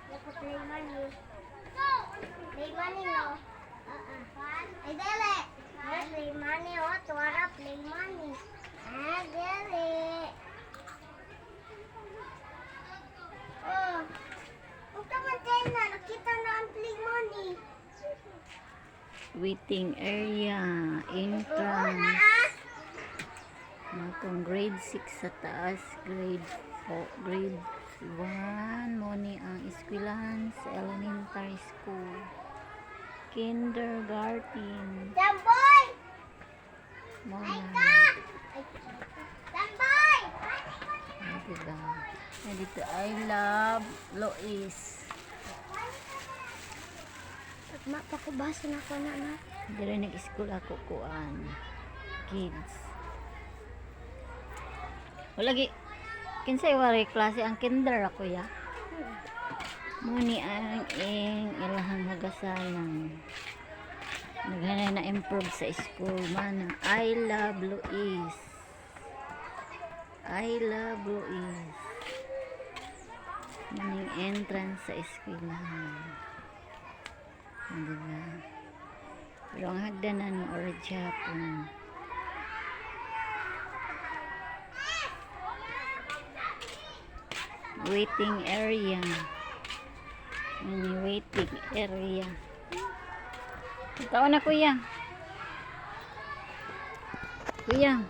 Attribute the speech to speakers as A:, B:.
A: Ako play money. Play money, no? Ay, dili. Ah, play money, oh. Tuwara, play money. Ah, dili. Oh. Huwag ka man tayo na. Nakita na ang play money.
B: Waiting area,
A: Oo,
B: entrance.
A: naa.
B: Matong grade 6 sa taas, grade 4, grade 1 mo ni ang eskwelahan sa elementary school. Kindergarten.
A: Jamboy!
B: Mo
A: Ay
B: na.
A: ka! Ay, Jamboy!
B: Ay, diba? Ay, dito, I love Lois.
A: Tagma pa ko basa na ko na na.
B: Dira nag-school ako kuan. Kids. Wala gi kinsay wari klase ang kinder ako ya. Mo ni ang ing ilahang hugasanan. Naghanay na improve sa school man ang I love Luis. I love Luis. Maning entrance sa eskwelahan. Ah, diba? Pero ang hagdanan mo or Japon. Waiting area. Mini waiting area. Ikaw na, kuya. Kuya.